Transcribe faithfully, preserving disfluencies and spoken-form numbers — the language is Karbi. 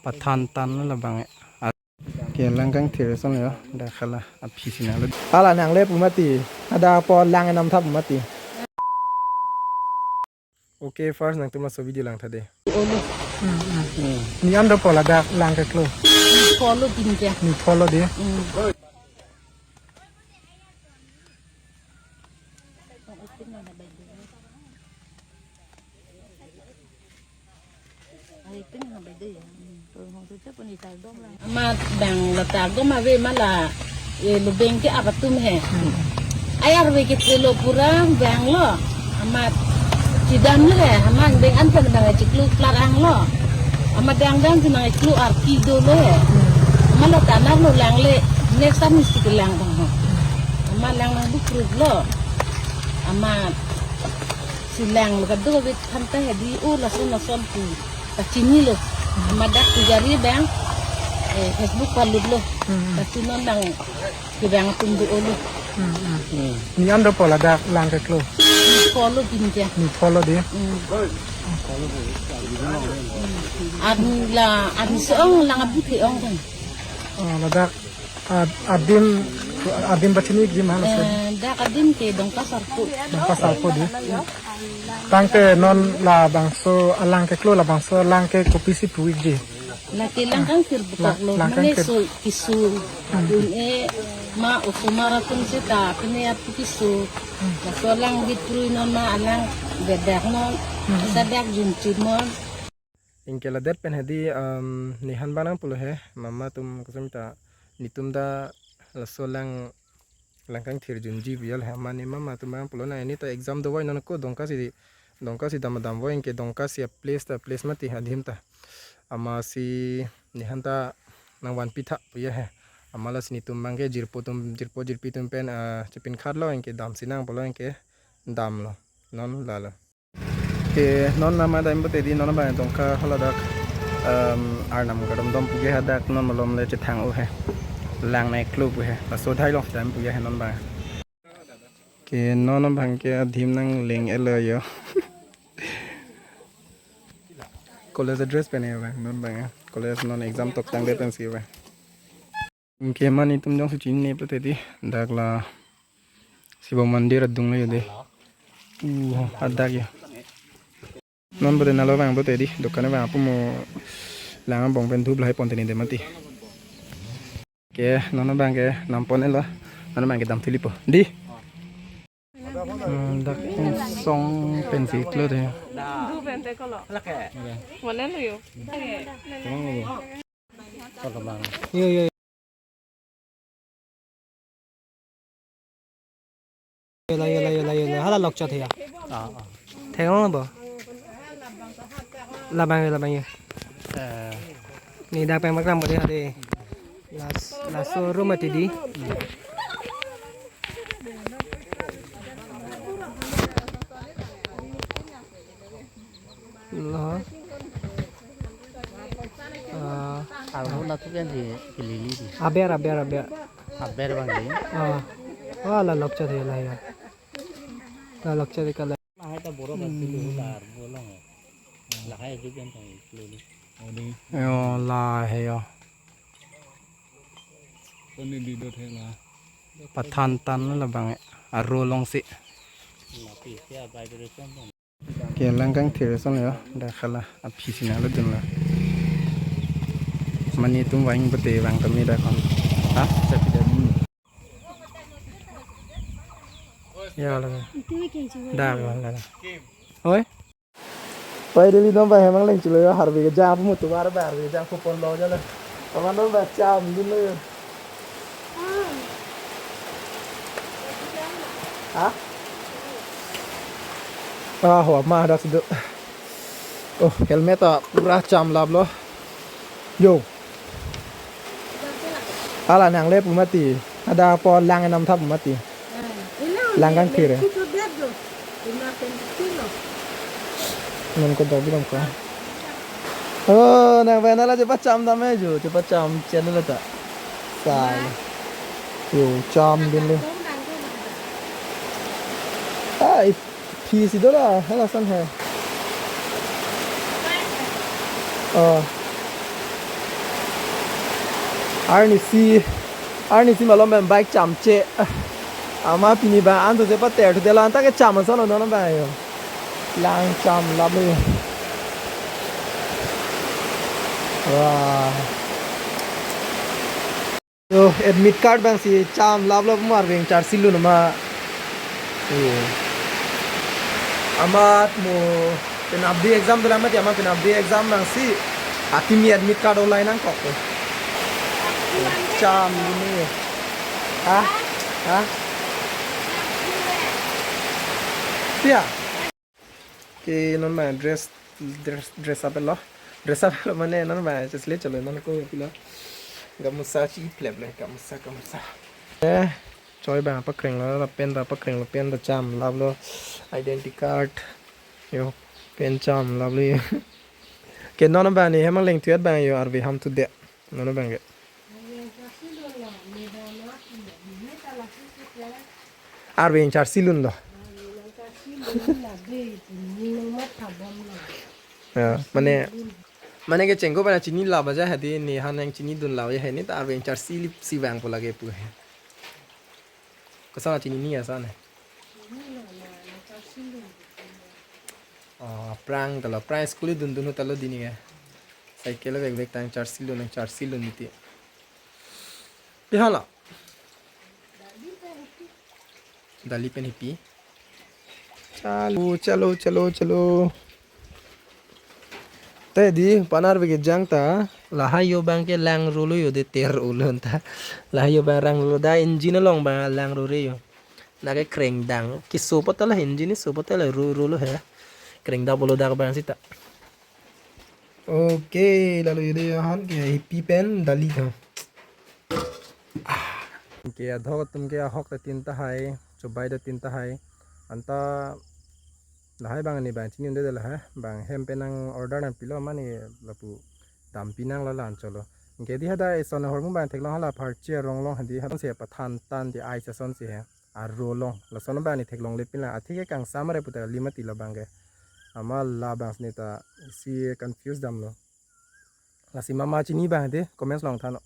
Pathan tan labang e. Ke lang kangthir ason yo, dak hala aphi si nanglo. Hala nangle pu mati, ada po lang enam thap pu mati. Okay, first nangtum laso video lang tha dei. Olo. Hmm, hmm. Ni an do po ladak lang keklo. Ni pho lo din ke. Ni pho lo dei. Hmm. Amat bang latar dom ave ma la, e, lubeng ke abatum he. Ayar ve ke thelo pura bang lo. Amat chidam lo he, amat beng an pen bang chiklo klar ang lo. Amat dang dang si nang chiklo arki do lo he. Amat latar nang lo lang le, next time mesti ke lang bang ho. Amat lang nang buk lo. Amat si lang lo kado ve than ta he dei, o lason lason pu. Kachini lo. Amat dak pujari bang, eh, Facebook palut lo. Hmm. Kachini non bang ke bang atum do olo. Hmm, hmm. Hmm. Ni an do po ladak lang keklo. Ni pho lo din ke. Ni pho lo dei. Hmm. An la, an so-ong lang abut he-ong kan. Oh, ladak ad-, adim, adim pachini ji ma laso. Eh, dak adim ke Dongka Sarpo. Dongka Sarpo dei. Tangte non labangso alang keklo, labangso alang ke kopisi pu-ik dei. Lake lang kangthir pu kok lo, lang mane kangthir. So kisu. Hmm. Dun e ma osomar atum seta, pine ap kisu. Hmm. Laso lang bit prui non ma alang bedak non. Hmm. Sadak junchit non. Anke ladet pen he dei, um, ne han bang nangpulo he, mama atum kosonta, netum ta laso lang, lang kangthir junji pu yo le he, mane mama atum bang nangpulo na, ne ta exam dovoi non ko Dongka si, Dongka si dam dam voi anke Dongka si a place ta place mati adim ta. Amat si ne han ta nangvanpi tha pu yo he. Amat lasi netum bang ke jirpo atum, jirpo jirpi atum pen, ah, chepin khat lo anke dam si nang pulo anke dam lo. Non la lo. Ke non nama dam pute dei non bang Dongka haladak, em, Arnam kardom dom pu ke hadak non malom le chethang o he. Lang nangklo pu he. Laso dhai long dam pu he non bang. Ke non bang ke adim nang leng elo yo. College dress pen e bang non bang. College non exam tok tangdet pen si bang. Anke mane netum jongsi chinine pute dei, dak la Shiva Mandir adung lo yo dei. Uh, hadak yo. Non pute nalo bang pute dei, dokan bang apu mo lang bong pen dhup lahai pon teni dei mati. Ke, non bang ke nam pon lo, non bang ke dam thili po. Dei. Hmm, dak song pen si klo dei. Du pen te kolo. Mana lo yo? Yo, yo. Yo la, yo la, yo la, yo la. Hala lokchot he ya. Ah, ah. Thek ong bo. Labang, labang yo. Eh. Ne dak pen makram bo dei ha dei. Las, laso room mati dei. Lo. Ah. Arlo latum pen si kelili dei. Aber, aber, aber. Aber bang dei. Ah. Wah, la lokchot he la ya. La lokchot he kala. Lahai ta borok pen si lo la arlo long. Lahai ajuk pen tang lo dei. Oh, dei. Yo, lahai yo. Koni dei do thek la. Pathan tan labang e, arlo long si. Mati si a vibration. Ke lang kangthir ason yo, dak hala aphi si nanglo dun la. Mane netum vang pute vang tame dak kon. Ha? Ya la. Dak la la. Oi. Pai deli non bang hemang leng chulo yo, harve kejang apu mutu bar bang harve kejang apu pon lo jalo. Paman non bang cham dun lo yo. Ha? Ah, hoa ma dak si do. Oh, helmet ta pura cham lap lo. Yo. Hala nangle pu mati. Ada po lang enam thap pu mati. Lang kangthir e. Non ko dok bilang ko. Oh, nang pen hala chepacham dam e jo, chepacham channel ta. Sai. Yo, cham dun le. Ah, ip-, aphi si do la, hala ason he. Oh. Arnisi, arnisi malom abang bike chamche. Amat pini abang anso chepater thude, la-an ta kecham ason lo non abang yo. Lang cham lap lo yo. Wah. So, admit card abangsi cham lap lo, mo arve charsi lun ma. Oh. Amat mo penap di exam dolang mati, amat penap di exam abangsi. Akimi admit card online nangkok. Cham lun ni. Ha? Ha? Pia. Ke non ma dress, dress, dress up lo. Dress up lo mane non ma just le chalo non ko pilo. Gamusa chi plep le, gamusa, gamusa. Eh, choi abang pakreng lo, lapen ta pakreng lo, pen ta cham lap lo. Identity card. Yo, pen cham lap lo yo. Ke non abang ni hem aleng thuet abang yo arve ham thude. Non abang ke. Arve charsi lun lo. Ya, mane, mane kechengko abang chini lap aja hadi, ne han nangchinidun lap aja hadi, ta arve charsi lip si vangpo lake pu he. Koson chinine ason he. Oh, aphrang ta lo, aphrang school dundun ta lo dini ke. Cycle vek vek tang charsi lun, nang charsi lun niti. Di hala. Dali pen hipi. Chalo, chalo, chalo, chalo. Te di, panar bagi jang ta. Lahai yo abang ke lang rolo yo de ter ulun ta. Lahai yo abang lang rolo da, engine along abang lang rolo yo. Nake krengdang. Keso pata la engine so pata la ro-, rolo he. Krengdang bolo dak abang sita. Oke, lalu ini han ke hipi pen dali ha. Ke adhok atum ke ahok ta tin tahai, chobai ta tin tahai. Anta lahai abang ni abang chini unde lahai, abang hem pen nang order nangpilo mane lapu dampi nang la la-an cholo. Ke di hada eson ahormu abang theklong hala pharchi arong along hadi ha se pathan tan di ai sa son si he. Arlo along. Lason abang ni theklongle pin la. Athe ke kangsam are puta lima ti labang ke. Amat labang si neta isi confuse damlo. Lasi mama chini abang de comments along thannon.